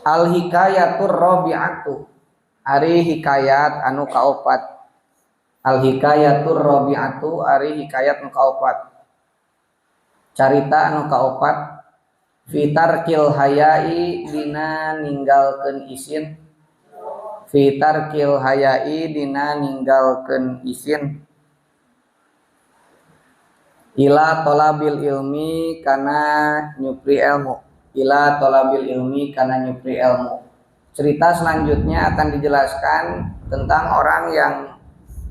Al hikayatur rabi'atu, ari hikayat anu kaopat. Al hikayatur rabi'atu, ari hikayat anu kaopat. Carita anu kaopat fi tarkil hayai dina ninggalkeun isin. Fi tarkil hayai dina ninggalkeun isin. Ila tolabil ilmi kana nyupri ilmu. Ila tolabil ilmi kana nyupri ilmu. Cerita selanjutnya akan dijelaskan tentang orang yang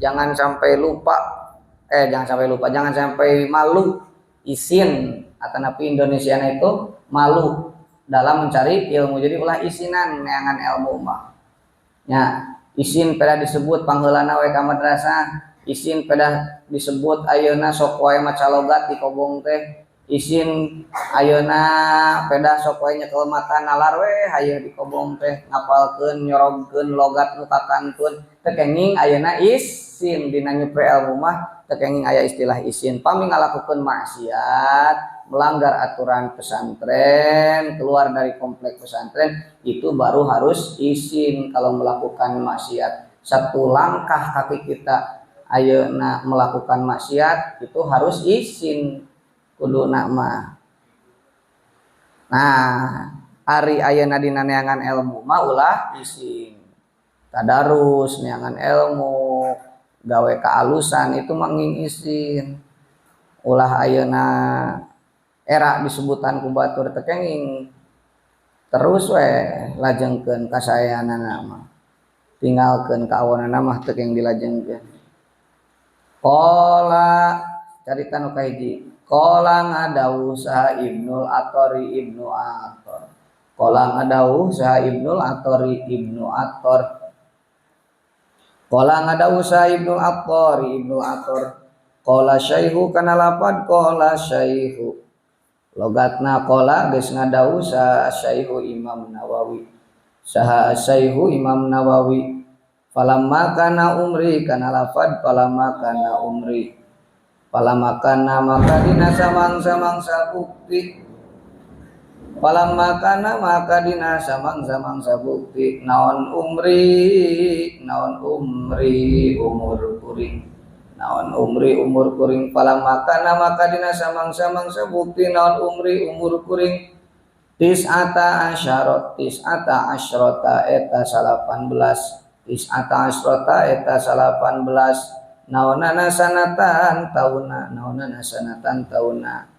jangan sampai lupa, jangan sampai lupa, jangan sampai malu isin atau napi Indonesia itu malu dalam mencari ilmu. Jadi ulah isinan neangan ilmu mah. Ya, isin pada disebut pangheulana we ka madrasah, isin pada disebut ayeuna sok wae maca logat di kobong teh, isin ayeuna pedah sok wae nyekel mata nalar we hayu di kobong teh ngapalkeun nyorogkeun logat nu kakantun teu kenging ayeuna isin dina nyupre ilmu mah teu kenging aya istilah isin. Pami ngalakukeun maksiat, melanggar aturan pesantren, keluar dari komplek pesantren itu baru harus izin. Kalau melakukan maksiat, satu langkah kaki kita ayeuna melakukan maksiat itu harus izin kuduna mah. Nah, ari ayeuna dina neangan ilmu mah ulah izin. Tadarus neangan ilmu, gawe kaalusan itu mah nging izin. Ulah ayeuna era disebutan ku batur teu kenging terus we lajengkeun kasayanana mah. Tinggalkeun kaawonana mah teu kenging dilajengkeun. Qala carita nu kahiji, qala ngadawuh saha Ibnul Athari Ibnu Athar. Qala ngadawuh saha Ibnul Athari Ibnu Athar. Qala ngadawuh saha Ibnul Athari Ibnu Athar. Qala syaihu kana lapad qala syaihu. Logatna qala geus ngadawuh saha syaihu Imam Nawawi. Saha syaihu Imam Nawawi. Falamma kana umri kana lafad falamma kana umri. Falamma kana maka dina samang-samangsa bukti. Falamma kana maka dina samang-samangsa bukti naon umri, naon umri umur kuring. Naon umri umur kuring. Falamma kana maka dina samang-samangsa bukti naon umri umur kuring. Tis'ata asyarat, tis'ata asyrata eta 18. Tis'ata asyrata eta 18. Naonana sanatan tauna, naonana sanatan tauna.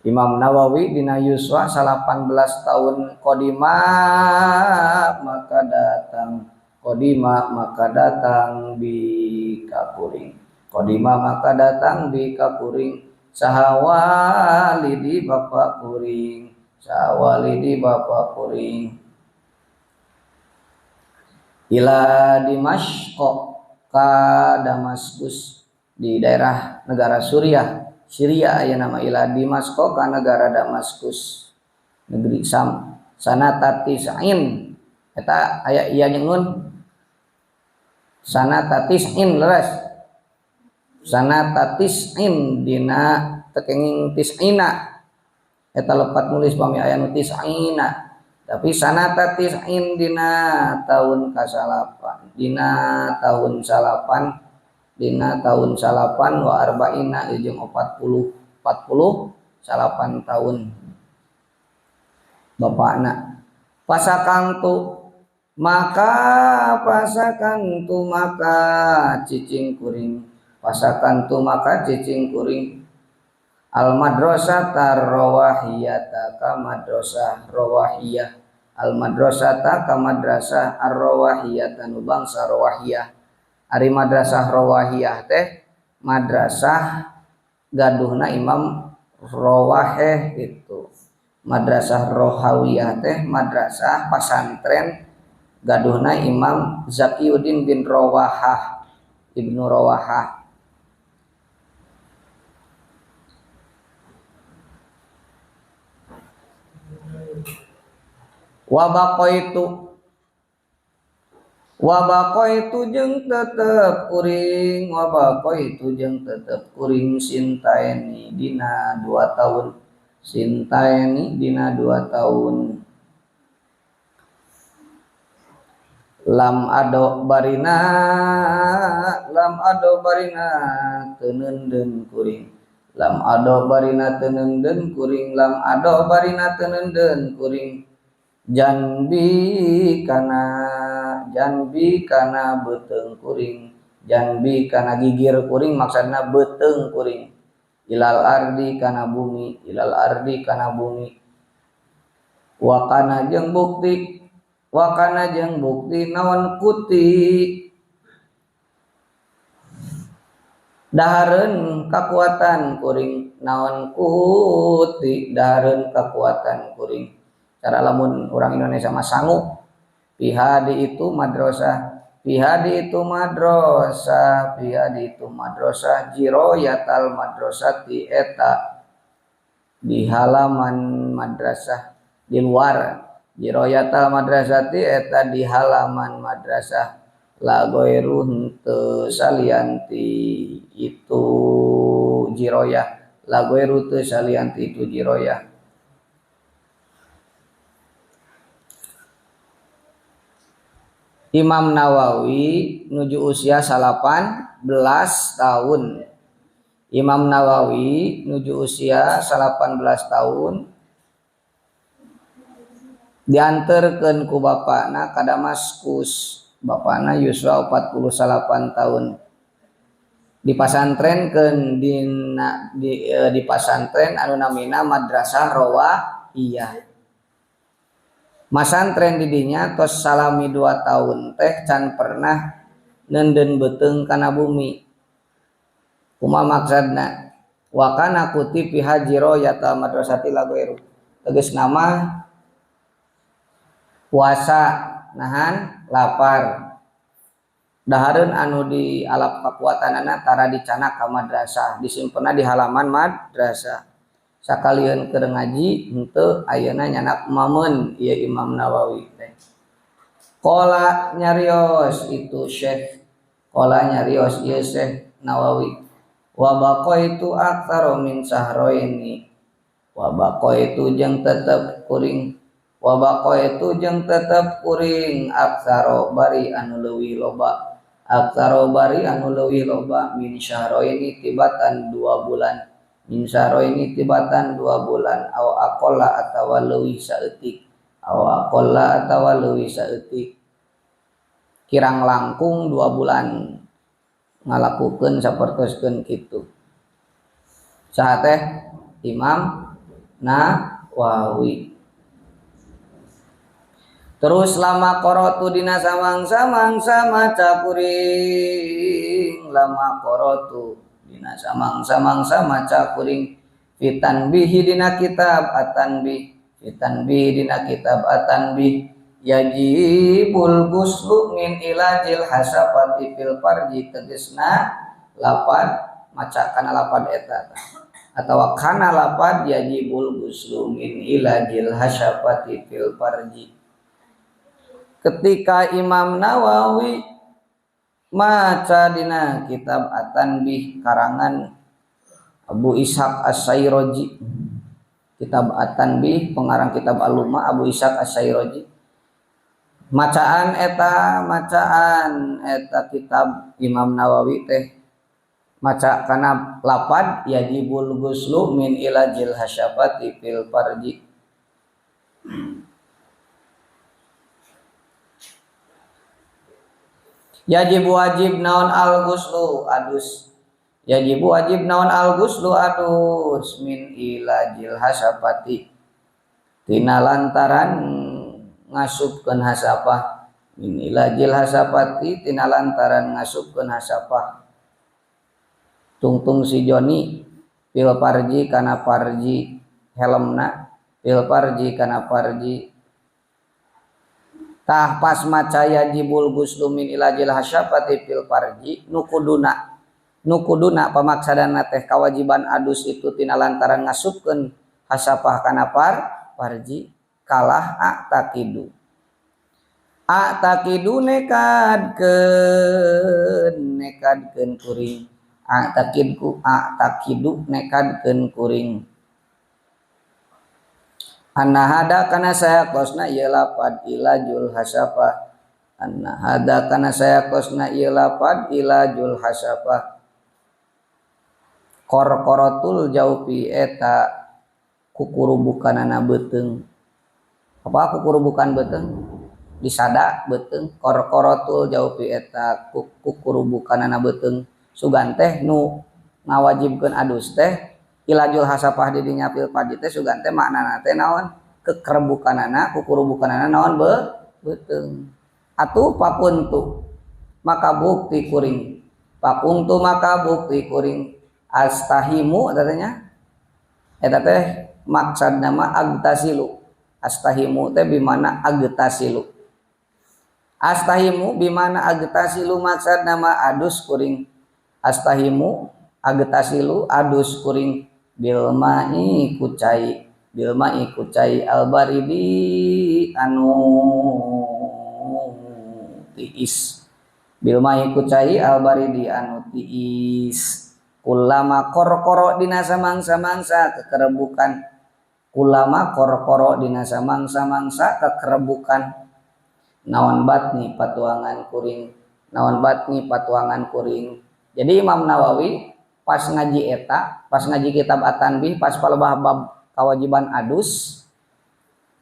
Imam Nawawi dina yuswa 18 tahun qadima maka datang, qadima maka datang bi kakuring, qadima maka datang bi kakuring saha walidi bapa kuring, saha walidi bapa kuring ila Dimashq ka Damaskus di daerah negara Suriah, Syria aya nama ila Dimashq ka negara Damaskus negeri Sam sanata tis'in eta aya ieu jeung nun sanata tis'in leres sanata tis'in dina tekenging tis'ina eta lepat nulis pami aya nu tis'ina tapi sanata tis'in dina tahun kasalapan dina tahun salapan dina tahun salapan wa arba'ina jeung 40 salapan tahun bapakna pasakangtu maka pasakangtu maka cicing kuring pasakangtu maka cicing kuring al madrasah tarrawahiyata ka madrasah rawahiyah al madrasah ka madrasah arrawahiyata nu bangsa rawahiyah. Ari madrasah rawahiyah teh madrasah gaduhna Imam Rawaheh gitu. Madrasah Rohawiyah teh madrasah pasantren gaduhna Imam Zakiyuddin bin Rawahah Ibnu Rawahah. Wabaqaitu wabaqaitu jeung tetep kuring wabaqaitu jeung tetep kuring sintaeni dina 2 tahun sintaeni dina 2 tahun. Lam ado barina teu neundeun kuring lam ado barina teu neundeun kuring lam ado barina teu neundeun kuring janbi kana beuteung kuring janbi kana gigir kuring maksudna beuteung kuring ilal ardi kana bumi ilal ardi kana bumi wakana jeung bukti wakana jeung bukti naon kuti dahareun kakuatan kuring naon kuti dahareun kakuatan kuring cara lamun urang Indonesia mah sangu pihadi itu madrasah pihadi itu madrasah pihadi itu madrasah jiroyatal madrasati eta di halaman madrasah di luar jiroyatal madrasati eta di halaman madrasah la goiru henteu salianti itu jiroyah la goiru teu salianti itu jiroyah. Imam Nawawi nuju usia 18 tahun. Imam Nawawi nuju usia 18 tahun dianterkeun ku bapana ka Damaskus. Bapana yuswa 48 tahun. Dipasantrenkeun di pasantren anu namina Madrasah Rawaiyah. Masantren di dinya tos salami 2 tahun teh can pernah neundeun beuteung kana bumi. Kumaha maksudna? Wa kana kutipi hajiroyata madrasati lagoiru. Tegas nama puasa nahan lapar. Dahareun anu di alap kakuatanana tara dicanak ka madrasah, disimpenna di halaman madrasah. Sakalieun keur ngaji henteu ayeuna nyanak mameun ieu Imam Nawawi teh. Qala nyarios itu Syekh, qala nyarios ieu Syekh Nawawi. Wa baqaitu aktsara min sahraini. Wa baqaitu jeung tetep kuring. Wa baqaitu jeung tetep kuring aktsara bari anu leuwih loba. Aktsara bari anu leuwih loba min sahraini tibatan 2 bulan. Min sahraini tibatan 2 bulan aw aqalla atawa leuwih saeutik. Aw aqalla atawa leuwih saeutik. Kirang langkung 2 bulan ngalakukeun sapertoskeun kitu. Saha teh Imam Nawawi. Terus lama qara'tu dina samang-samang maca kuring, lama qara'tu dina samang-samang maca kuring fitanbihi dina kitab at-tanbih, fitanbihi dina kitab at-tanbih yajibul ghuslu min ilajil hasafati fil farji tegesna lapad maca kana lapad eta atawa kana lapad yajibul ghuslu min ilajil hasafati fil farji. Ketika Imam Nawawi maca dina kitab At-Tanbih karangan Abu Ishaq As-Sairoji, kitab At-Tanbih pengarang kitab Al-Luma Abu Ishaq As-Sairoji, macaan eta kitab Imam Nawawi teh maca kana lapad yajibul ghuslu min ilajil hasyafati fil farji. Yajib wajib naon al ghuslu adus, yajib wajib naon al ghuslu adus min ilajil hasafati tina lantaran ngasupkeun hasapah, min ilajil hasafati tina lantaran ngasupkeun hasapah. Tungtung si Joni pil parji kana parji helmna, pil parji kana parji. Tah pas maca yajibul ghuslu min ilajil hasyafati fil farji nukuduna nukuduna pamaksadana teh kawajiban adus itu tina lantaran ngasupkeun hasapah kana parji kalah a'taqidu a'taqidu nekadkeun nekadkeun kuring a'taqidku a'taqidu nekadkeun kuring anna hada kana saya kosna ieu lapad ilajul hasafah Anna hada kana saya kosna ieu lapad ilajul hasafah korkorotul jaupi eta kukurubukanana beuteung. Apa kukurubukan beuteung? Disada beuteung korkorotul jaupi eta kukurubukanana beuteung. Sugan teh nu ngawajibkeun adus teh ilajul hasafah di dinya fil farji teh sugan teh maknana teh naon? Kekerbukanana kukurubukanana naon beuteung. Atuh pakuntu maka bukti kuring. Pakuntu maka bukti kuring astahimu katanya eta teh maksudna mah agtasilu. Astahimu teh bimana agtasilu. Astahimu bimana agtasilu maksudna mah adus kuring. Astahimu agtasilu adus kuring bil ma'i kucai, bil ma'i kucai albaridi anu tiis. Bil ma'i kucai albaridi anu tiis. Kulama korkoro dina samangsa-mangsa kekerebukan. Kulama korkoro dina samangsa-mangsa kekerebukan. Naon batni patuangan kuring, naon batni patuangan kuring. Jadi Imam Nawawi pas ngaji eta, pas ngaji kitab At-Tanbih, pas palebah bab kewajiban adus,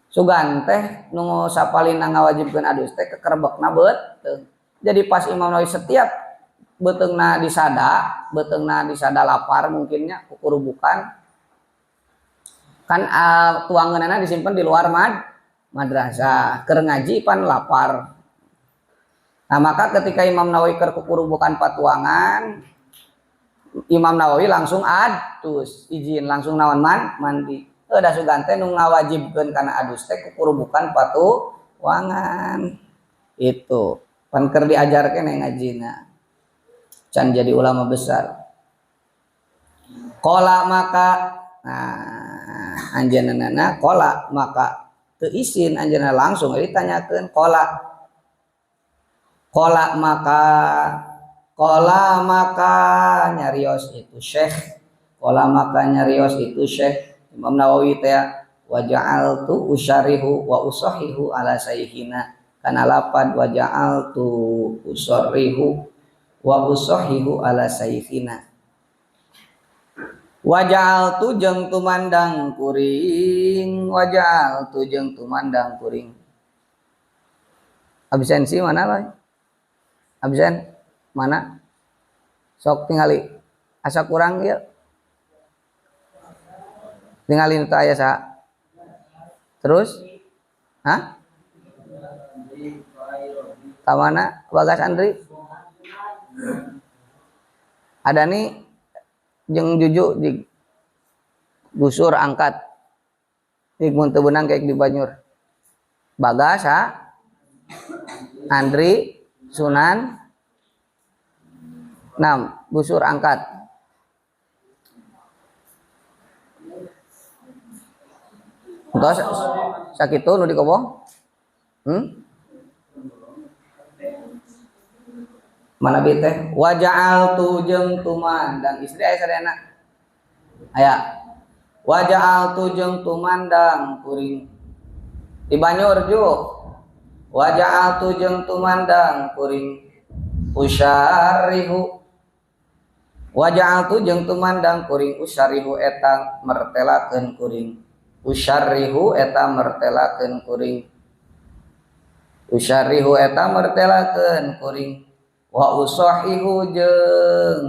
sugan teh nu sapalina ngawajibkeun adus teh kekerebekna beuteung. Jadi pas Imam Nawawi setiap beuteungna disada, beuteungna disada lapar mungkinnya kukurubukan kan tuangeunana disimpan di luar madrasah, keur ngaji pan lapar. Nah, maka ketika Imam Nawawi keur kukurubukan patuangan, Imam Nawawi langsung adus, izin langsung naon mandi. Da sugan teh nu ngawajibkeun kana adus teh kukurubukan patuangan. Itu pan keur diajarkeun ngajina. Can jadi ulama besar. Qala maka nah anjeunna qala maka teu isin anjeunna langsung ditanyakeun qala. Qala maka, qala maka nyarios itu syekh. Qala maka nyarios itu syekh Imam Nawawi teh wa ja'altu usyarihu wa usahihu ala sayhina. Kana lapad wa ja'altu usarihu wa usahihu ala sayhina. Wa ja'altu jeung tumandang kuring, wa ja'altu jeung tumandang kuring. Absensi mana lah? Absen mana? Sok tingali asa kurang ieu. Tingali nu aya saha? Terus? Hah? Ka mana Bagas Andri? Ada nih jeung Juju di gusur angkat. Di mun teu beunang kayak di Banyur. Bagas ha? Andri, Sunan, 6 gusur angkat. Entos sakitu nu dikobong? Mana bi teh? Wa ja'altu jeung tumandang istri aya sadayana. Aya. Wa ja'altu jeung tumandang kuring. Di Banyur ju. Wa ja'altu jeung tumandang kuring usyarihu. Wa ja'altu jeung tumandang kuring usyarihu eta mertelakeun kuring. Usyarihu eta mertelakeun kuring. Usyarihu eta mertelakeun kuring. Wa usahihu jeung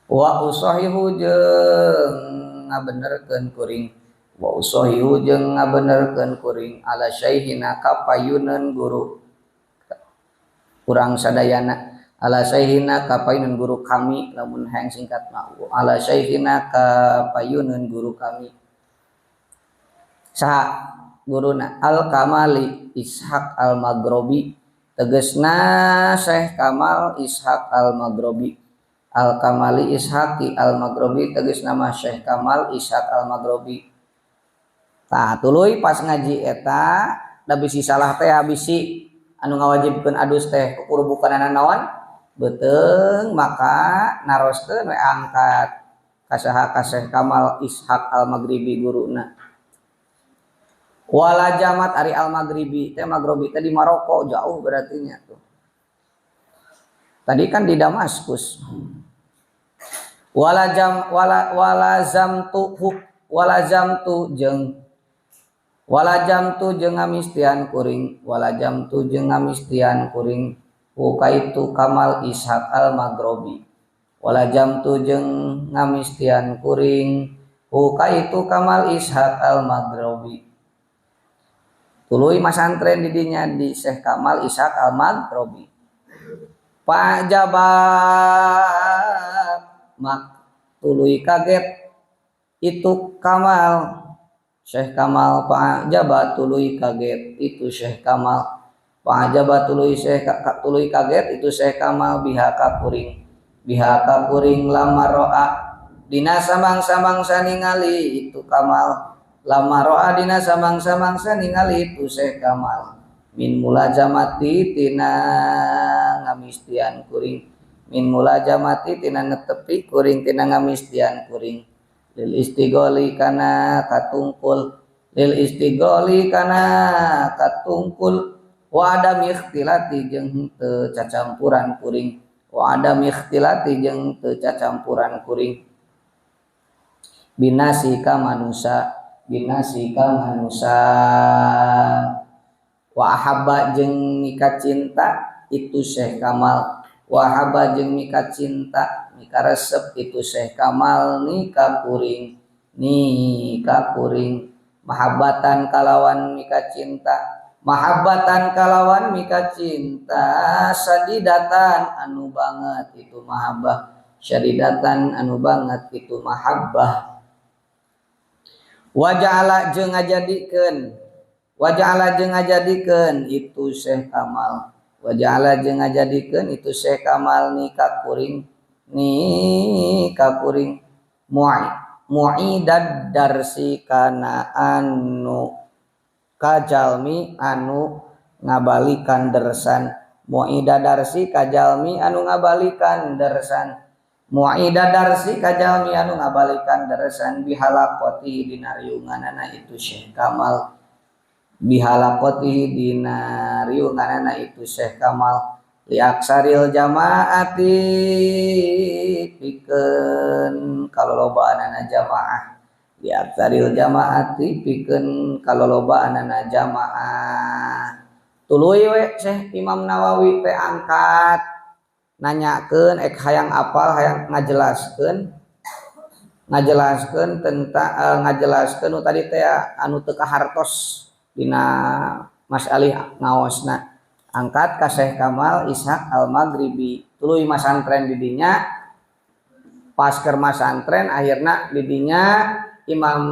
wa usahihu jeung ngabenerkeun kuring. Wa usahihu jeung ngabenerkeun kuring ala syaihina ka payuneun guru kurang sadayana. Ala syaihina ka payuneun guru kami, lamun hayang singkat mah ala syaihina ka payuneun guru kami. Saha guruna? Al Kamali Ishaq Al Maghribi, tegesna Syekh Kamal Ishaq Al Maghribi. Al Kamali Ishaqi Al Maghribi tegesna mah Syekh Kamal Ishaq Al Maghribi. Tah tuluy pas ngaji eta da bisi salah teh bisi anu ngawajibkeun adus teh kukurubukanana naon beuteung, maka naroskeun we angkat ka saha? Ka Syekh Kamal Ishaq Al Maghribi guruna. Wala jamat ari al maghribi teh, maghribi teh di Maroko, jauh berarti nya tuh. Tadi kan di Damaskus. Wala jam wala wala zamtu wala zamtu jeung wala jamtu jeung ngamistian kuring, wala jamtu jeung ngamistian kuring hu kaitu Kamal Ishaq al Maghribi, wala jamtu jeung ngamistian kuring hu kaitu Kamal Ishaq al Maghribi. Tuluy masantren di dinya di Syekh Kamal Ishaq al Maghribi. Pak Jabat mak tuluy kaget itu Kamal Syekh Kamal, Pak Jabat tuluy kaget itu Syekh Kamal, Pak Jabat tuluy Syekh tuluy kaget itu Syekh Kamal biha kakuring, biha kakuring lama roa dina samang-samangsa ningali itu Kamal, lama roa dina samang-samangsa ningali itu Syekh Kamal min mulazamati tina ngamistian kuring, min mulazamati tina netepi kuring, tina ngamistian kuring lil istigholi kana katungkul, lil istigholi kana katungkul, wa adam ikhtilati jeung teu cacampuran kuring, wa adam ikhtilati jeung teu cacampuran kuring binasi ka manusa, binasi ka manusa. Wa ahabba jeung mika cinta itu Syekh Kamal, wa ahabba jeung mika cinta mika resep itu Syekh Kamal nika kuring, nika kuring mahabbatan kalawan mika cinta, mahabbatan kalawan mika cinta sadidatan anu banget itu mahabbah, syadidatan anu banget itu mahabbah. Wa ja'ala jeung ngajadikeun, wa ja'ala jeung ngajadikeun itu Syekh Kamal, wa ja'ala jeung ngajadikeun itu Syekh Kamal nika kuring, nika kuring mu'idad darsi kana anu kajalmi anu ngabalikan dersan, mu'idad darsi kajalmi anu ngabalikan dersan, mu'idad darsi kajalmi anu ngabalikan dersan bihalaqati dina riunganana itu Syekh Kamal, bihalaqati dina riunganana itu Syekh Kamal liaksaril jamaati pikeun kalolobaanana jamaah, liaksaril jamaati pikeun kalolobaanana jamaah. Tuluy we Syekh Imam Nawawi teh angkat nanyakeun ek hayang apal, hayang ngajelaskeun, ngajelaskeun tentang ngajelaskeun nu tadi teh anu teu kahartos dina masalah ngaosna. Angkat ka Syekh Kamal Ishaq Al-Maghribi, tuluy masantren di dinya. Pas keur masantren akhirna di dinya Imam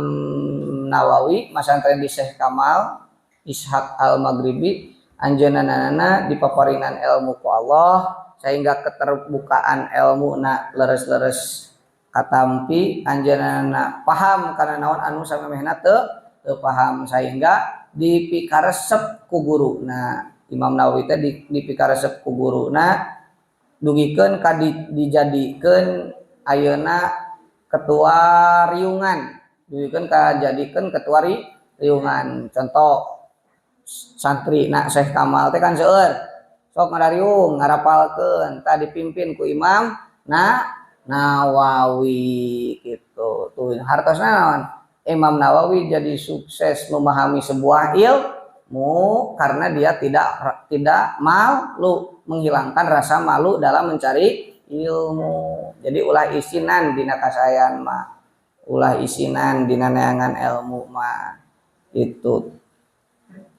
Nawawi masantren di Syekh Kamal Ishaq Al-Maghribi, anjeunna dipaparinan ilmu ku Allah sehingga keterbukaan ilmu na leres-leres katampi, anjeunna paham kana naon anu samemehna teu paham sehingga dipikaresep ku guruna. Imam Nawawi teh dipikaresep ku guruna dugikeun ka dijadikeun ayeuna ketua riungan, dugikeun ka jadikeun ketua riungan. Contoh santri na Syekh Kamal teh kan seueur sok ngarariung ngarapalkeun, tah dipimpin ku Imam Nawawi gitu. Tuh hartosna naon? Imam Nawawi jadi sukses memahami sebuah ilmu karena dia tidak malu, menghilangkan rasa malu dalam mencari ilmu. Jadi ulah isinan dina kasayan mah, ulah isinan dina neangan ilmu mah. Itu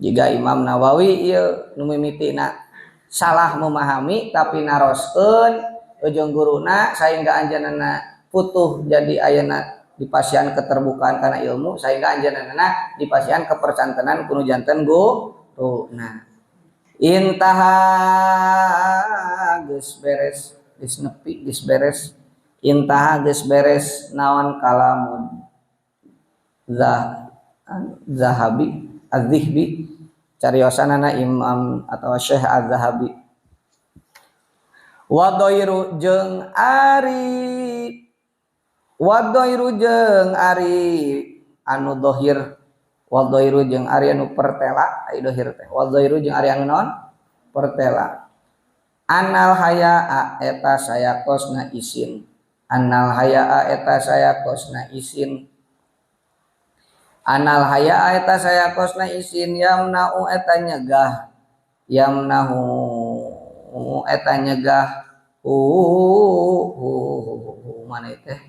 jika Imam Nawawi ieu nu mimitina salah memahami tapi naroskeun ujung guruna sehingga anjeunna putuh jadi ayeuna dipasihan keterbukaan karena ilmu sehingga anjeunna dipasihan kepercantenan kuno janten guru. Nah, intaha geus beres, geus nepi, geus beres, intaha geus beres naon kalamun Zahabi Az-Zihbi cariosanana Imam atau Syekh Az-Zahabi. Wa dhairu jeung ari, wa dhairu jeung ari anu dohir, Wa dhairu jeung ari anu pertela ai dohir teh. Wa dhairu jeung ari anu naon? Pertela. Anal hayaa eta sayakosna isin. Anal hayaa eta sayakosna isin. Anal hayaa eta sayakosna isin yamna'u eta nyegah. Yamnahu eta nyegah mana teh?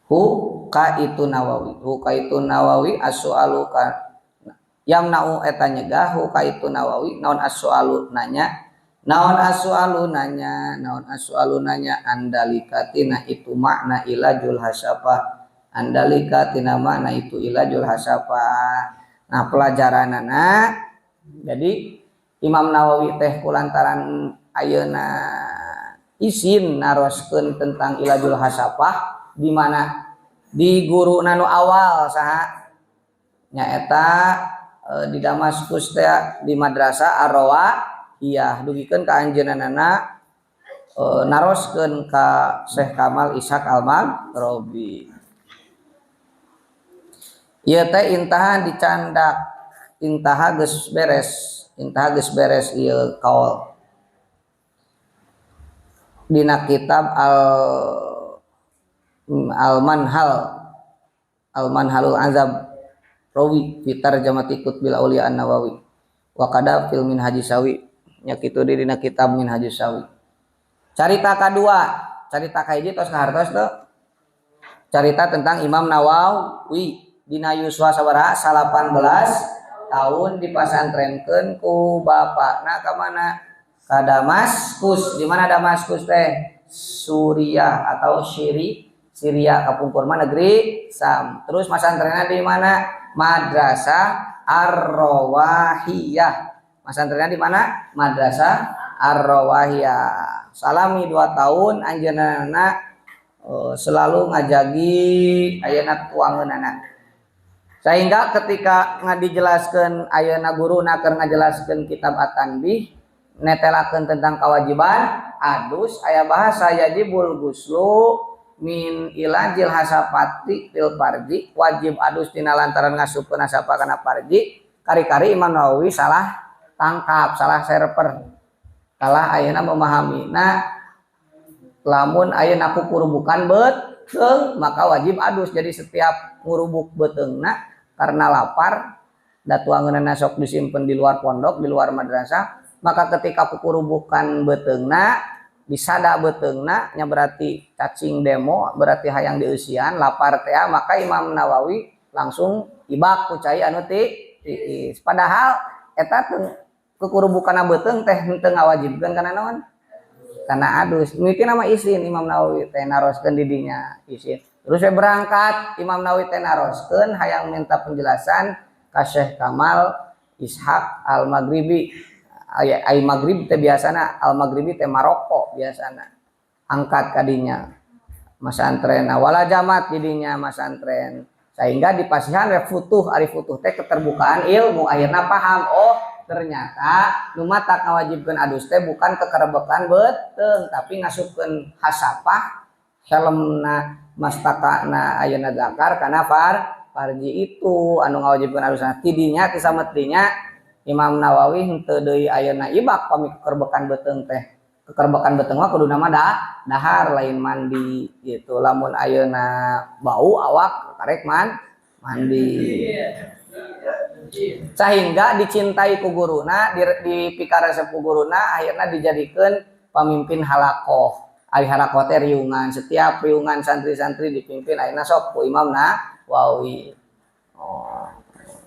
Hu ka itu Nawawi. Hu ka itu Nawawi as-su'alu ka yamna'u eta nyegah hu ka itu Nawawi naon as-su'alu nanya naon as-su'alu nanya naon as-su'alu nanya andalika tina itu makna ilajul hasafah andalika tina makna itu ilajul hasafah. Nah pelajaranana jadi Imam Nawawi teh kulantaran ayeuna isin naroskeun tentang ilajul hasafah di mana di guru nanu awal saha nyaeta di Damaskus teh di madrasah Ar-Rawahiyah dugikeun ka anjeunna naroskeun ka Syekh Kamal Ishaq Al-Maghribi. Ieu teh intaha dicandak intaha geus beres ieu kaul dina kitab Al-Manhal Al-Manhalul Azab rawi fi tarjamati Qutbil Auliya An-Nawawi wa qada fil Minhaj Sawi nya kitu di dina kitab Minhaj Sawi. Carita kadua, carita kahiji tos kahartos teu? Carita tentang Imam Nawawi dina yuswa sabaraha 18 tahun dipasantrenkeun ku bapakna ka mana? Ka Damaskus. Di mana Damaskus teh? Suriah atau Syria kapungkur mah negeri Sam. Terus masantrenna di mana? Madrasah Ar-Rawahiyah. Masantrenna di mana? Madrasah Ar-Rawahiyah. Salami 2 tahun anjeunna selalu ngajagi ayeuna tuangeunana. Sehingga ketika ngadijelaskeun ayeuna guruna keur ngajelaskeun kitab At-Tanbih netelakeun tentang kewajiban adus aya bahasa yajibul guslu min ilajil hasafati fil farji wajib adus tina lantaran ngasupkeun hasapa kana farji kari-kari Imam Nawawi salah tangkap salah server kalah ayeuna memahami nah lamun ayeuna kukurubukan beuteung maka wajib adus. Jadi setiap ngurubuk beuteungna karena lapar datuangeunana sok disimpen di luar pondok di luar madrasah maka ketika kukurubukan beuteungna disada beuteungna nya berarti cacing demo berarti hayang dieusian lapar teh maka Imam Nawawi langsung ibak ku cai anu tiis. Padahal eta kukurubukan beuteung teh henteu ngawajibkeun kana naon kana adus. Mimiti nama isin Imam Nawawi teh naroskeun di dinya isin. Terus we berangkat Imam Nawawi teh naroskeun hayang minta penjelasan ka Syekh Kamal Ishaq Al-Maghribi. Ai Maghrib teh biasana Al-Maghribi teh Maroko biasana. Angkat kadinya masantren wala jamat didinya masantren. Sehingga dipasihan we futuh ari futuh teh keterbukaan ilmu akhirna paham oh ternyata nu matak ngawajibkeun adus teh bukan kekerebekan beuteung tapi ngasupkeun hasapah helmna mastakana ayeuna zakar kana farji itu anu ngawajibkeun adusna tidinya ti sametrinya Imam Nawawi henteu deui ayeuna ibak pami kekerbekan beuteung teh. Kekerbekan beuteung mah kuduna mah dahar lain mandi gitu. Lamun ayeuna bau awak karek mandi. Sehingga dicintai ku guruna, dipikaresep ku guruna akhirna dijadikeun pamimpin halakoh. Ari halakoh teh riungan, setiap riungan santri-santri dipimpin ayeuna sok ku Imam Nawawi. Oh.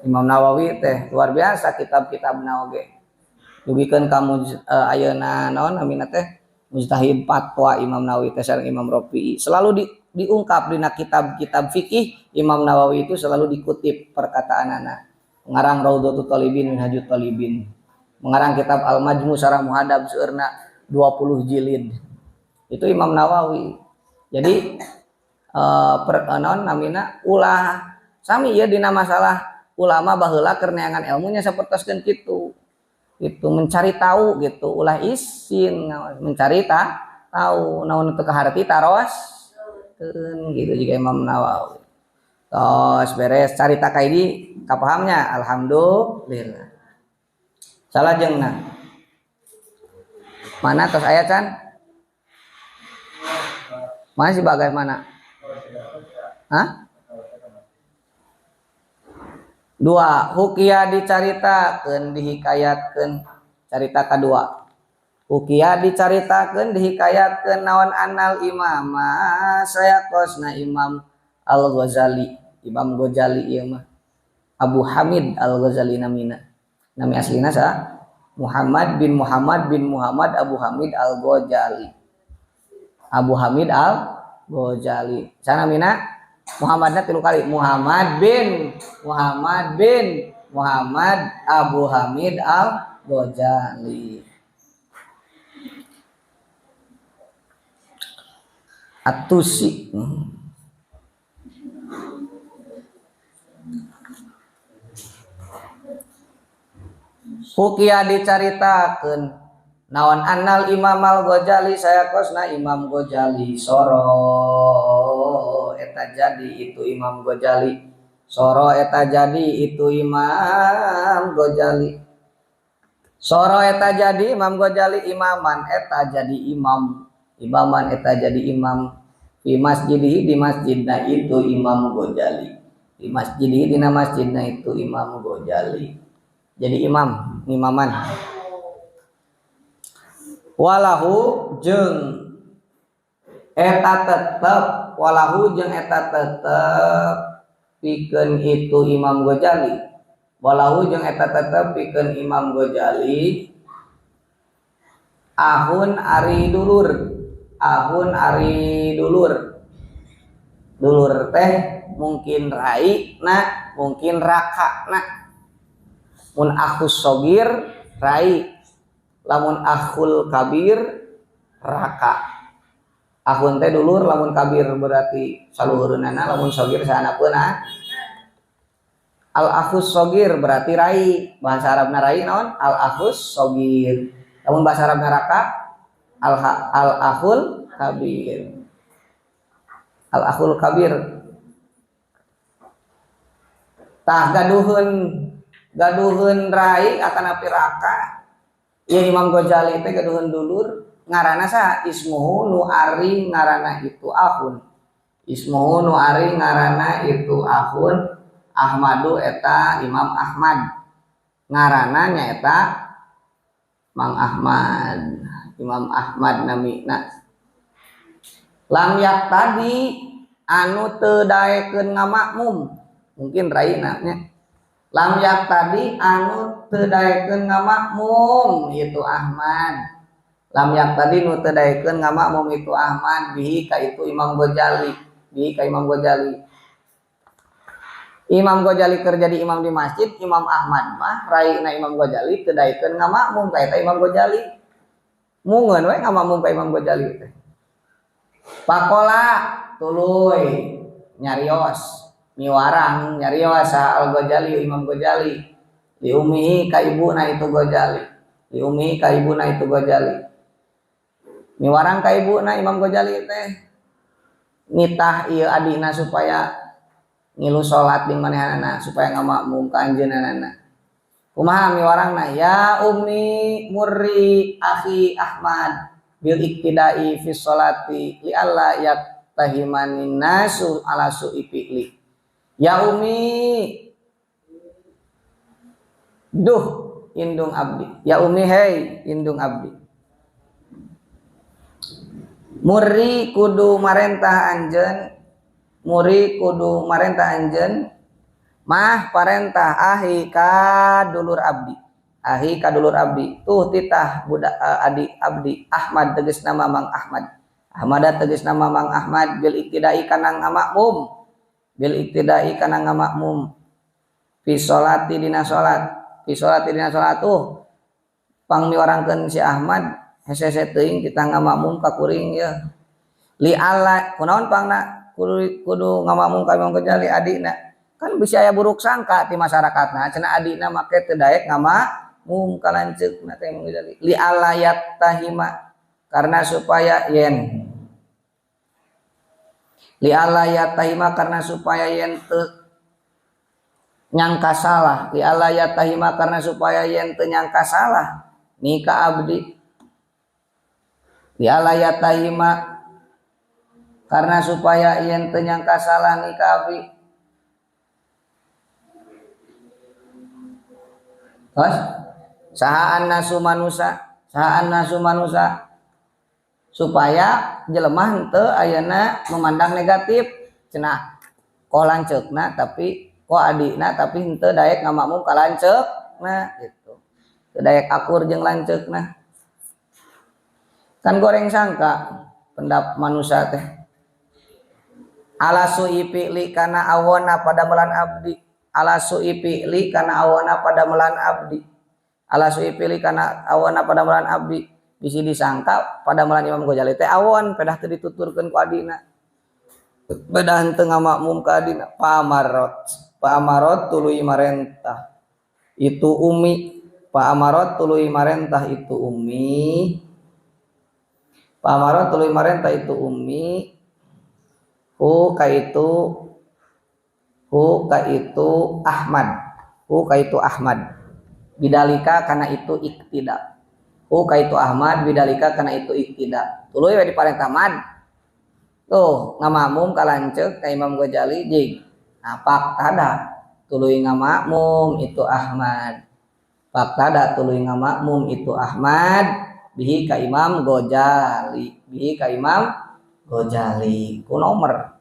Imam Nawawi teh luar biasa kitab-kitabna oge. Dugikeun ka ayeuna naon namina teh mujtahid fatwa Imam Nawawi teh sareng Imam Rafi'i. Selalu diungkap dina kitab-kitab fikih Imam Nawawi itu selalu dikutip perkataanana. Mengarang Raudhatut Thalibin Minhajut Thalibin. Mengarang kitab Al-Majmu Syarah Muhadzab seueurna 20 jilid. Itu Imam Nawawi. Jadi naon namina ulah sami ieu dina masalah ulama baheula keur neangan ilmunya sapertoskeun kitu. Itu mencari tahu gitu, ulah isin mencari tahu naon teu kaharti taros gitu juga Imam Nawawi. Tos beres carita kaidi kapahamnya alhamdulillah. Salajengna. Mana tos aya can? Mana si bagaimana? Hah? Dua, hukia dicaritakeun dihikayatkeun carita kadua. Hukia dicaritakeun dihikayatkeun naon anal imama sayakosna Imam Al-Ghazali. Imam Ghazali ieu mah Abu Hamid Al-Ghazali namina. Nami aslina sa Muhammad bin Muhammad bin Muhammad Abu Hamid Al-Ghazali. Abu Hamid Al-Ghazali. Sanamina Muhammadna 3 kali. Muhammad bin Muhammad bin Muhammad Abu Hamid Al-Ghazali. At-Tusi. Hukia dicaritakeun naon annal Imam Al-Ghazali sayakosna Imam Ghazali soro eta jadi itu Imam Ghazali soro eta jadi itu Imam Ghazali soro eta jadi Imam Ghazali imaman eta jadi imam imaman eta jadi imam di masjidihi di masjidna itu Imam Ghazali di masjidihi dina masjidna itu Imam Ghazali jadi imam imaman walahu jeung eta tetep walahu jeung eta tetep pikeun itu Imam Ghazali walahu jeung eta tetep pikeun Imam Ghazali ahun ari dulur ahun ari dulur dulur teh mungkin rai na mungkin raka na mun akhus sogir rai lamun akhul kabir raka ahun teh dulur lamun kabir berarti saluhureunana lamun sogir saanapeuna al akhus sogir berarti rai bahasa Arabna rai naon al akhus sogir lamun bahasa Arabna raka al akhul kabir al akhul kabir tah gaduheun rai akan api raka ieu Imam Ghazali teh gaduheun dulur ngaranna saha ismuhu nu ari ngaranna itu ahun ismuhu nu ari ngaranna itu ahun Ahmadu eta Imam Ahmad ngaranna nyaeta Mang Ahmad Imam Ahmad namina lam yak tadi anu teu daekeun ngamakmum mungkin raina nya lam yak tadi anu teu daekeun ngamakmum itu Ahmad lam yak tadi nu teu daekeun ngamakmum itu Ahmad bihi ka itu Imam Ghazali bihi ka Imam Ghazali Imam Ghazali keur jadi imam di masjid Imam Ahmad mah raina Imam Ghazali teu daekeun ngamakmum ka eta Imam Ghazali mungeun we ngamakmum ka Imam Ghazali teh pakola tuluy nyarios miwarang nyarios saha Al Ghazali Imam Ghazali li ummihi ka ibuna itu Ghazali li ummihi ka ibuna itu Ghazali miwarang ka ibuna Imam Ghazali teh nitah ieu adina supaya ngilu salat di manehanana supaya ngamakmum ka anjeunna. Kumaha miwarangna ya ummi murri akhi Ahmad bil iktidai fi sholati li alla yattahimanin nasu ala su'i fi'li. Ya umi duh indung abdi ya umi hei indung abdi muri kudu marentah anjeun muri kudu marentah anjeun mah parentah ahi ka dulur abdi ahi ka dulur abdi tuh titah budak adi abdi Ahmad tegas nama Mang Ahmad Ahmad tegas nama Mang Ahmad bil iktidai kana ngamakmum bil iktidai kana ngamakmum fi sholati dina salat fi sholati dina salat tuh pangmiwarangkeun si Ahmad hese-hese teuing kita ngamakmum ka kuring ye li alla kunaon pangna kudu ngamakmum ka Imam Ghazali adina kan bisa aya buruk sangka ti masyarakatna cenah adina make teu daek ngamakmum ka lanceukna teh Imam Ghazali li alla yattahima karena supaya yen Li alla yatahima karena supaya yen teu nyangka salah, li alla yatahima karena supaya yen teu nyangka salah ni ka abdi. Li alla yatahima karena supaya yen teu nyangka salah ni ka abdi. Terus saha annasu manusa, saha annasu manusa supaya jelema henteu ayeuna memandang negatif cenah ko lanceukna tapi ko adina tapi henteu daek ngamakmum ka lanceukna gitu. Teu daek akur jeung lanceukna. Kan goreng sangka pendap manusa teh. Ala su'i fi'li kana awona padamelan abdi. Ala su'i fi'li kana awona padamelan abdi. Ala su'i fi'li kana awona padamelan abdi. Bisi disangka padamelan Imam Ghazali teh awon pedah teu dituturkeun ku adina. Pedah henteu ngamakmum ka adina. Pamarot, pamarot tuluy marentah. Itu umi. Pamarot tuluy marentah itu umi. Pamarot tuluy marentah itu umi. Hu ka itu Ahmad. Hu ka itu Ahmad. Bidalika kana itu iktidak. Hu ka itu Ahmad bidalika kana itu iktidak. Tuluy we diparentah mad. Tuh ngamakmum ka lanceuk ka Imam Ghazali jig. Nah, faktada tuluy ngamakmum itu Ahmad. Faktada tuluy ngamakmum itu Ahmad bihi ka Imam Ghazali. Bihi ka Imam Ghazali. Ku nomor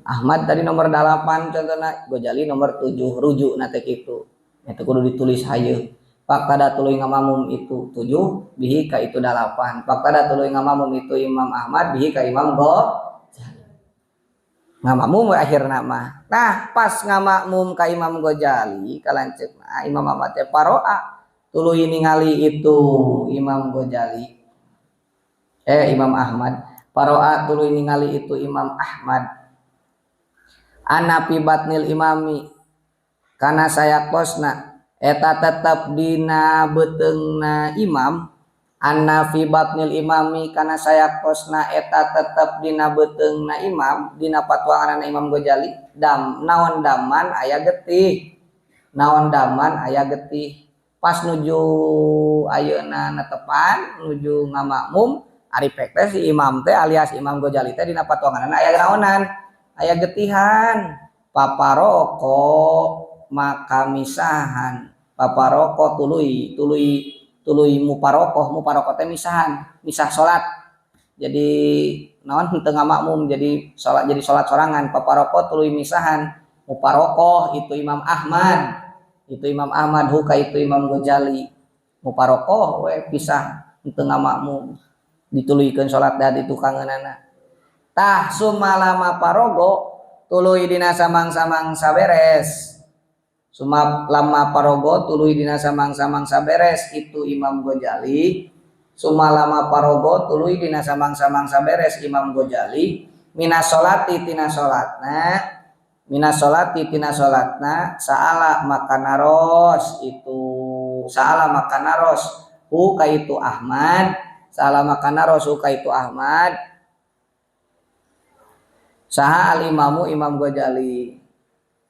Ahmad tadi nomor 8 contohna, Ghazali nomor 7 rujuk na teh kitu. Eta kudu ditulis hayu. Faktada tuluy ngamakmum itu 7 bihi ka itu 8. Faktada tuluy ngamakmum itu Imam Ahmad bihi ka Imam Ghazali. Ngamakmum we akhirna mah. Nah, pas ngamakmum ka Imam Ghazali ka lanceukna Imam Ahmad teh paroa tuluy ningali itu Imam Ghazali. Imam Ahmad paroa tuluy ningali itu Imam Ahmad. Anapi batnil imami kana sayakosna eta tetep dina beuteungna imam. Anna fi batnil imami kana sayakosna eta tetep dina beuteungna imam, dina patuanganna Imam Ghazali dam naon daman aya getih, naon daman aya getih. Pas nuju ayeuna netepan nuju ngamakmum ari pek teh si imam teh alias Imam Ghazali teh dina patuanganna aya naonan, aya getihan. Paparoko maka misahan, paparoko tuluy tuluy tuluy muparokoh, muparokoh teh misahan, misah salat. Jadi naon henteu ngamakmum jadi salat sorangan. Paparoko tuluy misahan, muparokoh itu Imam Ahmad, itu Imam Ahmad huka itu Imam Ghazali. Muparokoh we pisah henteu ngamakmum, dituluykeun salat da ditukangeunana. Tah sumalama parogo tuluy dina samang-samang saberes. Sumalama parogo tuluy dina samang-samang saberes itu Imam Ghazali. Sumalama parogo tuluy dina samang-samang saberes Imam Ghazali. Minas sholati tina sholatna, minas sholati tina sholatna saala maka naros itu, saala maka naros hu ka itu Ahmad, saala maka naros hu ka itu Ahmad. Saha al imamu Imam Ghazali,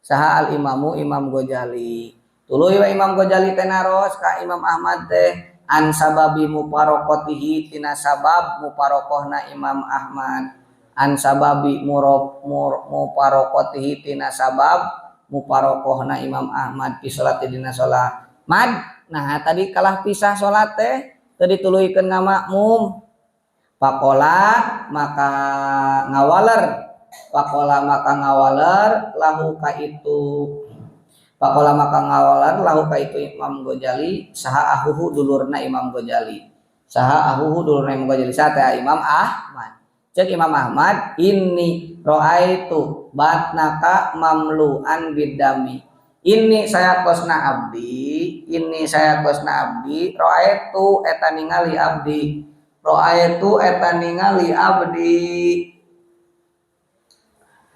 saha al imamu Imam Ghazali. Tuluy we Imam Ghazali teh naros ka Imam Ahmad teh an sababi muparokotihi tina sabab muparokohna Imam Ahmad. An sababi muparokotihi tina sabab muparokohna Imam Ahmad fi sholati dina sholat. Mad, nah tadi kalah pisah sholat teh teu dituluykeun ngamakmum. Pakola maka ngawaler, pakola maka ngawaler lahu ka itu, pakola maka ngawaler lahu ka itu Imam Ghazali saha ahuhu dulurna Imam Ghazali, saha ahuhu dulurna Imam Ghazali saha teh Imam Ahmad. Cek Imam Ahmad inni roaitu batnaka mamluan bidami. Ini saya kosna abdi, ini saya kosna abdi, roaitu eta ningali abdi, roaitu eta ningali abdi,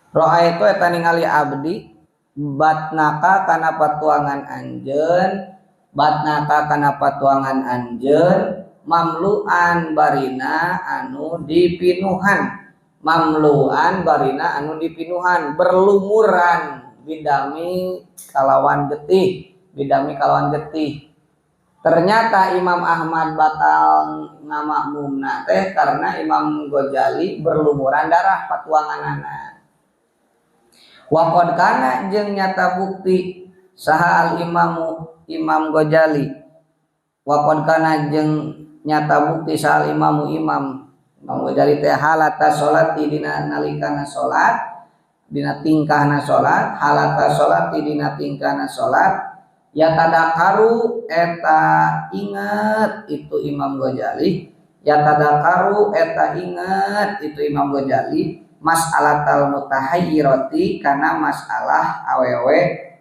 roaitu eta ningali abdi batnaka kana patuangan anjeun, batnaka kana patuangan anjeun mamluan barina anu dipinuhan, Mamluan barina anu dipinuhan berlumuran bidami kalawan getih, bidami kalawan getih. Ternyata Imam Ahmad batal ngamakmumna teh karena Imam Ghazali berlumuran darah patuanganana. Wa qad kana jeung nyata bukti saha al imamu Imam Ghazali. Wa qad kana jeung nyata bukti saha al imamu Imam Ghazali teh halata salati dina nalikana salat, dina tingkahna salat, halata salati dina tingkahna salat, ya tadakaru eta ingat itu Imam Ghazali, ya tadakaru eta ingat itu Imam Ghazali mas'alatal mutahayyirati kana masalah awewe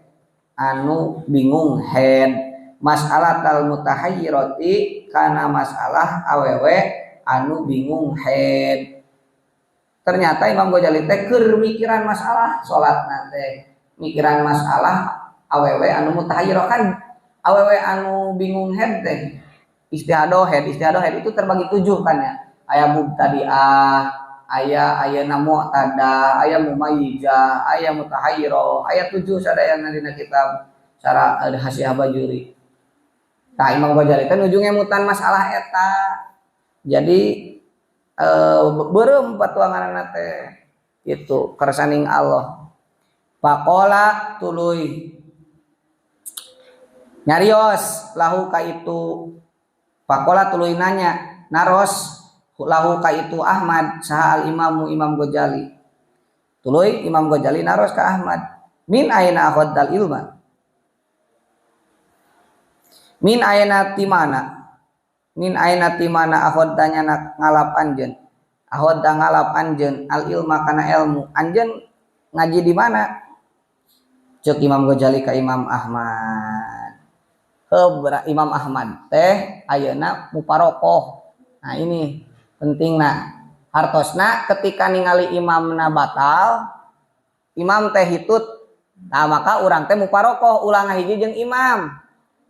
anu bingung head, mas'alatal mutahayyirati kana masalah awewe anu bingung head. Ternyata Imam Ghazali teh keur mikiran masalah salatna teh, mikiran masalah awewe anu mutahayyirah kan awewe anu bingung head teh istihadoh head, istihadoh head itu terbagi 7 kan ya. Aya mubtadi'ah, aya ayeuna mu'tadah, aya mumayyizah, aya mutahayyirah, aya 7 sadayana dina kitab cara Hasiah Bajuri. Tah Imam Ghazali teh nuju ngemutan masalah eta. Jadi beureum patuanganna teh itu kersaning Allah. Faqala tuluy nyarios lahu ka itu, faqala tuluy nanya naros lahu ka itu Ahmad saha al imamu Imam Ghazali. Tuluy Imam Ghazali naros ka Ahmad, min aina akhadal ilma, min aina timana, min aina timana akhadanya ngalap anjeun, akhadda ngalap anjeun al ilma kana ilmu anjeun ngaji di mana? Ceuk Imam Ghazali ka Imam Ahmad. Imam Ahmad teh ayeuna muparokoh. Nah ini pentingna. Hartosna ketika ningali imamna batal, imam teh hitut. Nah maka urang teh muparokoh ulah ngahiji jeung imam.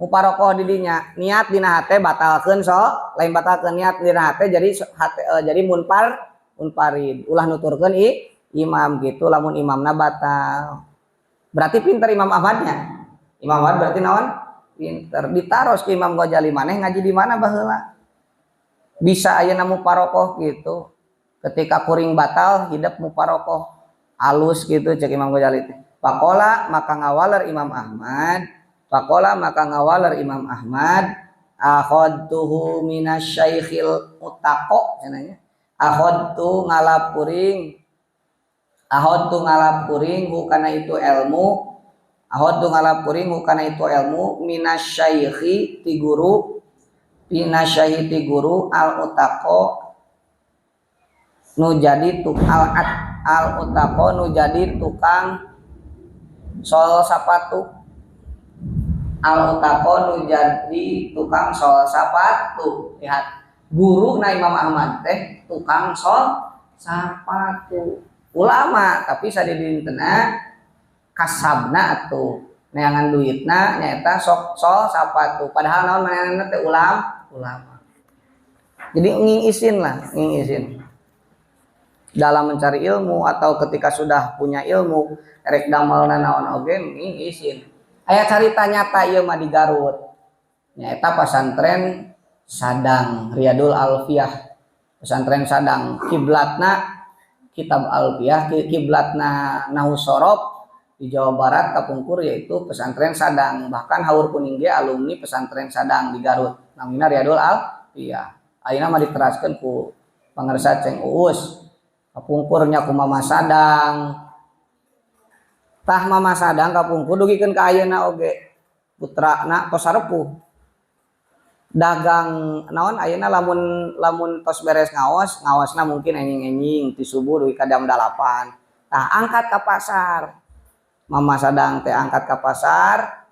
Muparokoh di dinya niat dina hate batalkeun so, lain batalkeun niat dina hate jadi hate, jadi munpar munfarid. Ulah nuturkeun imam gitu lamun imamna batal. Berarti pinter Imam Ahmadnya. Imam Ahmad berarti naon? Pinter. Ditaros ke Imam Ghazali maneh ngaji di mana baheula? Bisa ayeuna muparokoh gitu. Ketika kuring batal hidup muparokoh alus gitu cek Imam Ghazali teh. Faqala maka ngawaler Imam Ahmad, faqala maka ngawaler Imam Ahmad akhadtuhu minasyaikhil utaqo cenah. Akhadtu ngalap kuring, akhadtu ngalap kuring hukana itu ilmu, akhadtu ngalap kuring hukana itu ilmu minasyaikhi ti guru, minasyaihi ti guru al utaqo nu jadi tuk al at, al utaqo nu jadi tukang sol sapatu, al utaqo nu jadi tukang sol sapatu. Lihat guru na Imam Ahmad teh tukang sol sapatu, ulama tapi sadidintena kasabna atuh neangan duitna nyaeta sok sol sapatu, padahal naon manehna teh ulama. Jadi nging isin lah, nging isin dalam mencari ilmu atau ketika sudah punya ilmu rek damelna naon oge nging isin. Aya carita nyata ieu mah di Garut nyaeta pasantren Sadang Riyadul Alfiyah. Pesantren Sadang kiblatna kitab Alfiyah, kiblatna Nahwu Shorof di Jawa Barat kapungkur yaitu pesantren Sadang. Bahkan Haur Kuning ge alumni pesantren Sadang di Garut namina Riyadul Alfiyah. Ayeuna mah diteraskeun ku pangersa Ceng Uus. Kapungkurnya ku Mama Sadang. Tah Mama Sadang kapungkur dugikeun ka ayeuna oge putrana tos sarepuh. Dagang naon ayeuna lamun lamun tos beres ngaos, ngaosna mungkin enjing-enjing ti subuh dugi ka jam 8. Tah angkat ka pasar. Mama Sadang teh angkat ka pasar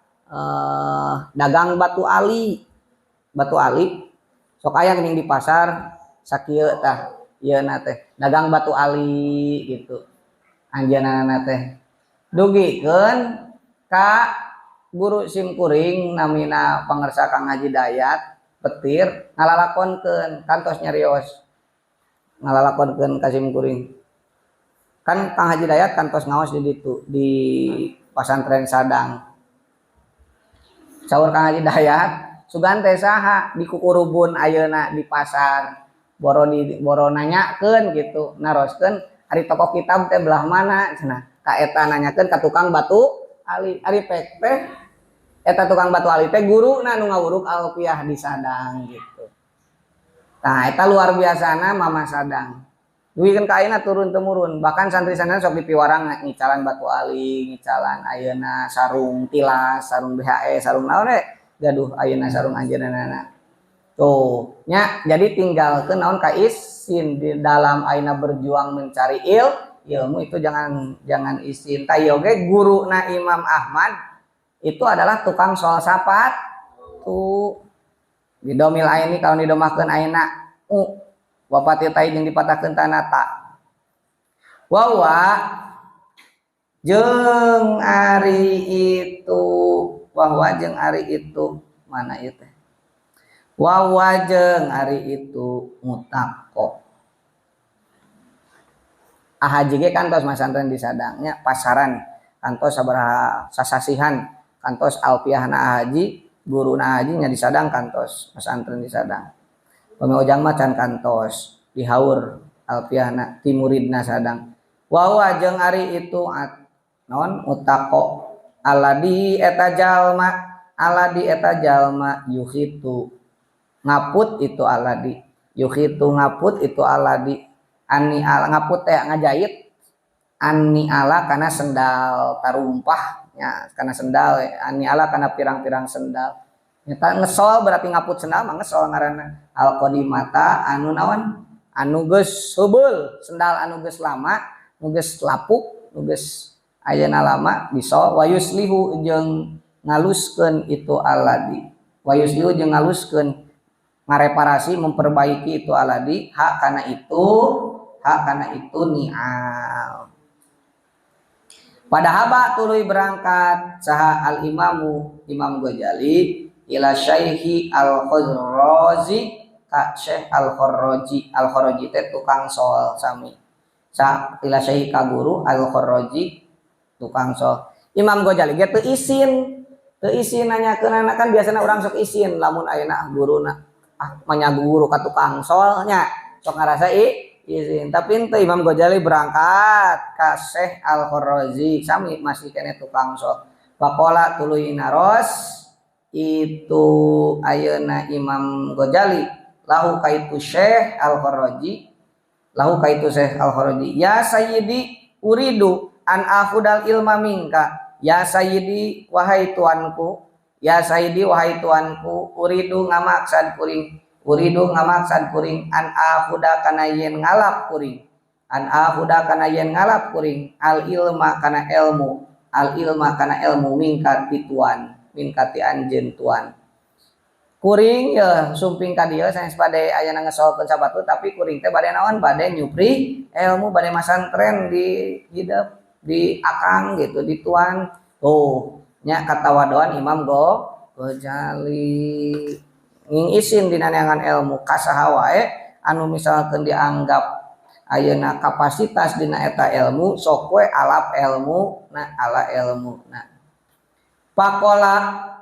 dagang batu ali. Batu ali sok aya geuning di pasar sakieu tah ieu na teh dagang batu ali gitu. Anjeunna teh dugikeun ka guru simkuring namina pangersa Kang Haji Dayat petir ngalalakonkeun kantos nyarios ngalalakonkeun ka simkuring. Kan Kang Haji Dayat kantos ngaos di ditu, di pasantren Sadang. Saur Kang Haji Dayat, sugan teh saha di kukurubun ayeuna di pasar, boro di boro nanyakeun gitu, naroskeun ari toko kitab teh belah mana cenah. Ka eta nanyakeun ka tukang batu ali. Ari pek teh eta tukang batu ali teh guruna nu ngawuruk Alfiah di Sadang gitu. Nah, eta luar biasana Mama Sadang. Dugi ka ayeuna turun temurun, bahkan santri-santri sok dipiwarang ngicalan batu ali, ngicalan ayeuna sarung tilas, sarung BHE, sarung naon we, gaduh ayeuna sarung anjeunna. Tuh, nya jadi tinggalkeun naon ka isin di dalam ayeuna berjuang mencari ilmu itu jangan jangan isin. Tah oge guruna Imam Ahmad itu adalah tukang sol sapatu. Bidommil aini kalau didomahkeun ayeuna u wa fathit tai jeung dipatahkeun tana ta. Wawa jeung ari itu, wahwa jeung ari itu, mana ieu teh? Wawa jeung ari itu mutako. Ahaji ge kantos masantren di Sadangnya pasaran kantos sabaraha sasasihan kantos Alfiahna Ahaji, guruna Ahaji nya di Sadang, kantos pesantren di Sadang. Pami Ojang mah can kantos dihaur Alfiahna ti muridna Sadang. Wawa jeung ari itu at, naon utako aladi eta jalma, aladi eta jalma yuhitu ngaput itu aladi, yuhitu ngaput itu aladi ani ala, ngaput teh ngajait, ani ala kana sendal tarumpah nya, kana sendal ani ala kana pirang-pirang sendal. Nyata ngesol, berarti ngaput sendal mah ngesol ngaranna. Al qadimata anu naon anu geus heubeul, sendal anu geus lama, nu geus lapuk, nu geus ayeuna lama disol. Wa yuslihu jeung ngaluskeun itu aladi, wa yuslihu jeung ngaluskeun, ngareparasi, memperbaiki itu aladi hak kana itu, hak kana itu ni'al. Fadzahaba tuluy berangkat saha al imamu Imam Ghazali ila Syekhi al Kharrazi ka Syekh al Kharraji. Al Kharraji teh tukang sol sami. Sa ila Syekhi ka guru al Kharraji tukang sol. Imam Ghazali ge teu isin, teu isin nanyakeunana. Kan biasana urang sok isin lamun ayeuna guruna ah manya guru ka tukang solnya sok ngarasa izin, tapi ente Imam Ghazali berangkat ka Syekh Al Kharrazi sami masih kene tukang sol. Faqala tuluy naros itu ayeuna Imam Ghazali lahu kaitu Syekh Al Kharrazi, lahu kaitu Syekh Al Kharrazi, ya sayyidi uridu an akhudal ilma minka, ya sayyidi wahai tuanku, ya sayyidi wahai tuanku, uridu ngamaksad kuring, uridu ngamaksad kuring, an akhuda kana yen ngalap kuring, an akhuda kana yen ngalap kuring, al ilma kana ilmu, al ilma kana ilmu, minka ti tuan, minka ti anjeun tuan kuring. Ya sumping ka dieu sanes bade aya ngesolkeun sapatu, tapi kuring teh bade naon, bade nyupri ilmu, bade masantren di hidep di akang gitu, di tuan. Tuh nya katawadoan Imam Go Ghazali nging isin dina neangan ilmu ka saha wae anu misalkan dianggap ayeuna kapasitas dina eta ilmu, sok we alap ilmu na, ala ilmu na. Faqala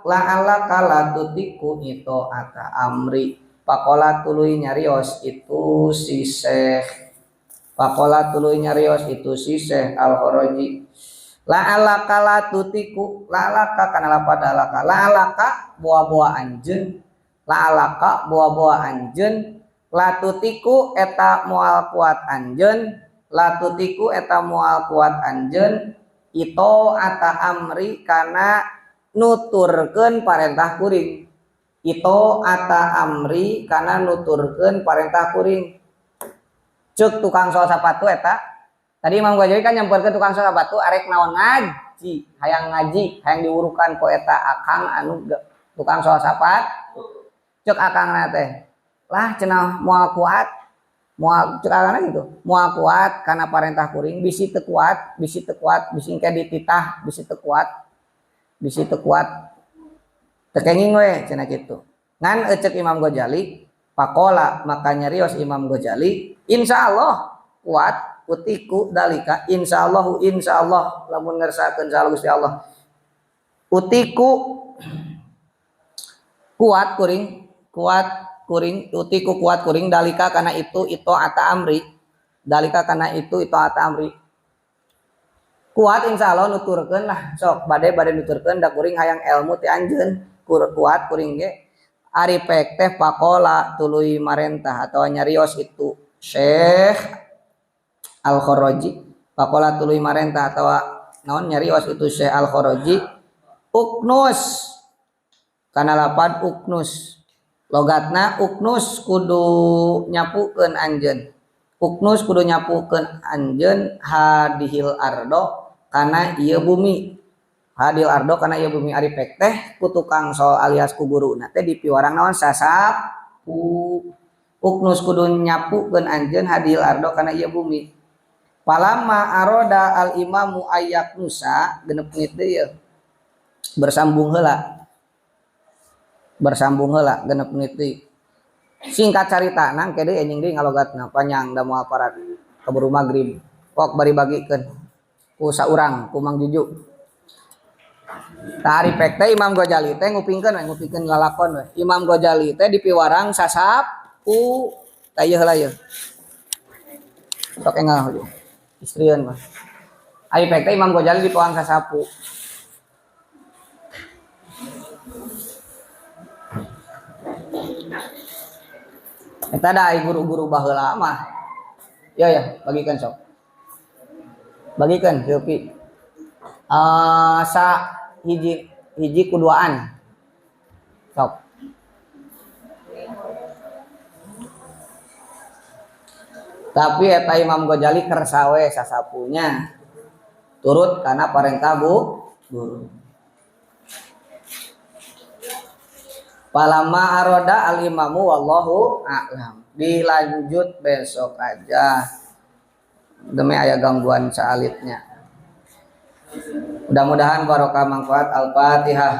la'allaka la tuthiqu ata amri. Faqala tuluy nyarios itu si Syekh, faqala tuluy nyarios itu si Syekh Al-Kharrazi, la'allaka la tuthiqu, la'allaka kana lapad laka, la'allaka boa-boa anjeun, la'allaka boa-boa anjeun, la tuthiqu eta moal kuat anjeun, la tuthiqu eta moal kuat anjeun, ito ata amri kana nuturkeun parentah kuring, ito ata amri kana nuturkeun parentah kuring. Cek tukang sol sapatu eta tadi, Imam Ghazali kan nyamperkeun tukang sol sapatu arek naon, ngaji, hayang ngaji, hayang diwurukan ku eta akang anu tukang sol sapatu. Cek akang teh lah cenah moal kuat, moal, cek akangna gitu, moal kuat karena parentah kuring, bisi teu kuat, bisi teu kuat, bisi engke dititah, bisi teu kuat, bisi teu kuat, teu kenging we cenah kitu. Ngan cek Imam Ghazali, faqala maka nyarios Imam Ghazali, insyaallah kuat. Utiku dalika insyaallah insyaallah lamun ngersakeun saha Gusti Allah. Utiku kuat kuring utiku kuat kuring dalika kana itu ata amri. Dalika kana itu ata amri. Kuat insyaallah nuturkeun lah sok bade nuturkeun da kuring hayang ilmu ti anjeun kuat kuring ge. Ari pek teh pakola tuluy marentah atau nyarios itu Syekh Al-Kharaji pakola tuluy marentah atau naon nyarios itu Syekh Al-Kharaji uknus kana lapad uknus logatna uknus kudu nyapukeun anjeun uknus kudu nyapukeun anjeun hadihil ardo kana ieu bumi hadil ardo kana ieu bumi ari pek teh ku tukang sol alias ku guruna teh dipiwarang naon sasapu uknus kudu nyapukeun anjeun hadil ardo kana ieu bumi palama aroda al imamu ayak nusa genep menit deui yeuh bersambung heula genep menit deui singkat carita nang ke deui anjing deui ngalogatna panjang da moal parat keburu magrib pok bari bagikeun ku saurang ku Mang Juju. Tari pek teh Imam Ghazali teh ngupingkeun lalakon we. Imam Ghazali teh dipiwarang sasapu tah ieu heula ieu. Sok enggal ieu. Istrieun mah. Ari pek teh Imam Ghazali dipiwarang sasapu. Eta da guru-guru baheula mah. Ya ya, bagikan sok. Bagikan Silpi. Sa hiji kuduaan sok tapi eta Imam Ghazali kersawe sasapunya turut karena parentah bu guru palama aroda al imamu wallahu a'lam dilanjut besok aja demi aya gangguan saalitnya. Mudah-mudahan barokah manfaat. Al-Fatihah.